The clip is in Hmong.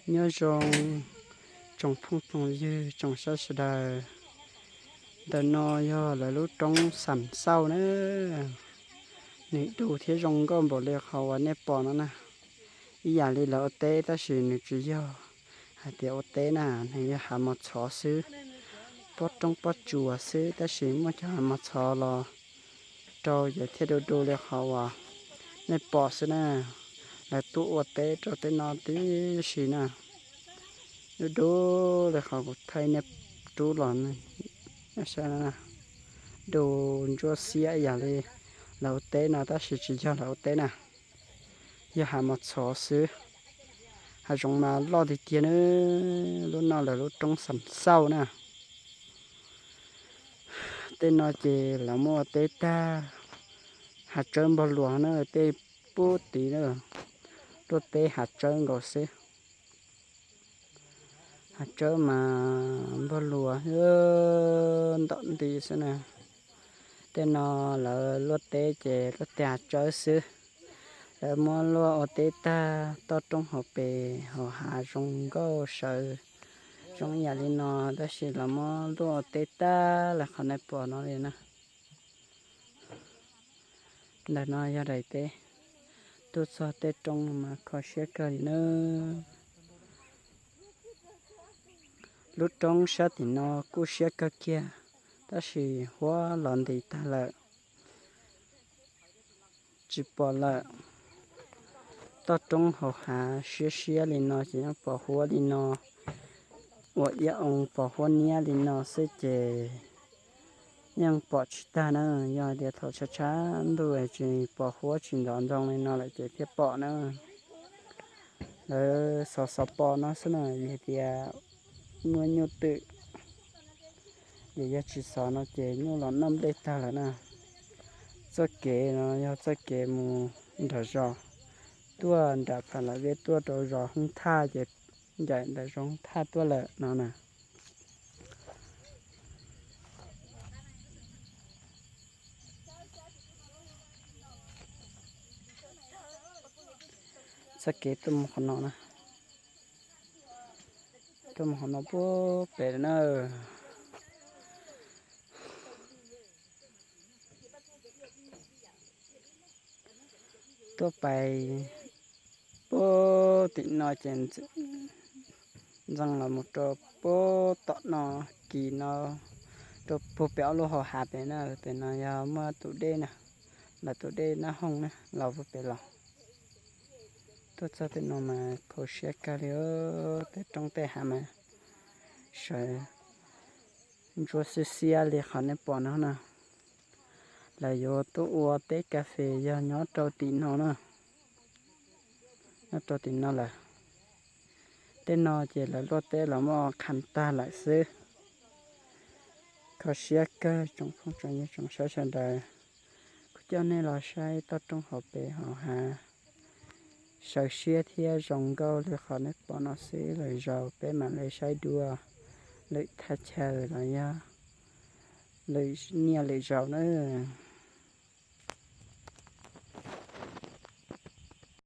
Nyob zoo tsoom phooj tsoom ywg tsoom saib sawv daws. Ntawm no yog lawv lub roob Xam Xauj na. Nws du thiab zoo nkauj npaum li qhov uas nej pom no na. Ib yam li lawv ua teb tab sis nws tsis yog hais tias ua teb na, nws yog hav mos txhov xwb. Pob roob pob tsuas xwb tab sis muaj cov hav mos txhov los rau ces thiaj du du li qhov uas nej pom xwb na. Lawv tuaj ua teb rau tej no tib si na. Du du li qhov kuv thaij nej rub los saib na. Du ntsuab xiab ib yam li lawv ua teb no tab sis tsis yog lawv ua teb na, yog hav mos txhov xwb. Hav zoov mas loj tiag tiag na. Lub no lawv lub roob Xam Xauj na. Tej no ces lawv muab ua teb tag, hav tsawb npog luas na, tej pub tid na, luaj teb hav tsawb nkaus xwb. Hav tsawb mas npog luas ntom nti xwb na. Tej no lawv luaj teb ces luaj teb hav tsawb xwb. Lawv muab luaj ua teb tag, toj roob hauv pes hauv hav zoo nkauj sawv, zoo ib yam li no, tab sis lawv muab luaj ua teb tag li qhov nej pom no li na. Ntawm no yog daim teb. Tuaj txog tej roob no mas kho siab kawg li na. Lub roob sab tim no kuj siab kawg kiag, tab sis huab los ntis tag lawm, tsis pom lawm. Toj roob hauv hav siab siab li no ces yeej pom huab li no, ua iab oo pom huab niab li no xwb ces yeej pom tsis tag na. Yog tias thaum tshav tshav ntuj tsis pom huab tsis ntov ntoo li no lawm ces thiaj pom na. Lawv xov xov pom no xwb na, vim hais tias muaj nyuj twm, ces yog tsis xov no ces nyuj los noj nplej tag lawm na. Txoj kev no yog txoj kev mus nram zos, tuaj nram Pham Lam Viab tuaj rau zos Hoob Thaj ces ncaim ntawm zos Hoob Thaj tuaj lawm no na. Txoj kev tuaj mus qhov no na, tuaj mus qhov no puag pem na. Tuaj pais puag tim no ces ntxeev los mus rau puag tom no, kis no rau puag pem ob lub hauv hav pem na. Pem no yog muaj tus dej na, lawv tus dej Nab Hooj na los puag pem los. Tuaj txog tej no mas kho siab kawg li, tej roob tej hav mas sawv ntsuab xiab xiab li qhov nej pom no na. Lawv yuav tuaj ua teb kas fes yog nyob rau tim no na, nyob rau tim no lawm. Tej no ces lawv luaj teb los muab qham tag lawm xwb. Kho siab kawg tsoom phooj tsoom ywg tsoom saib sawv daws. Kuv coj nej los saib toj roob hauv pes hauv hav, sawv siab thiab zoo nkauj li qhov nej pom no xwb. Lwm zaus peb mam li saib dua lwm thaj chaw los yog lwm niaj lwm zaus nawb.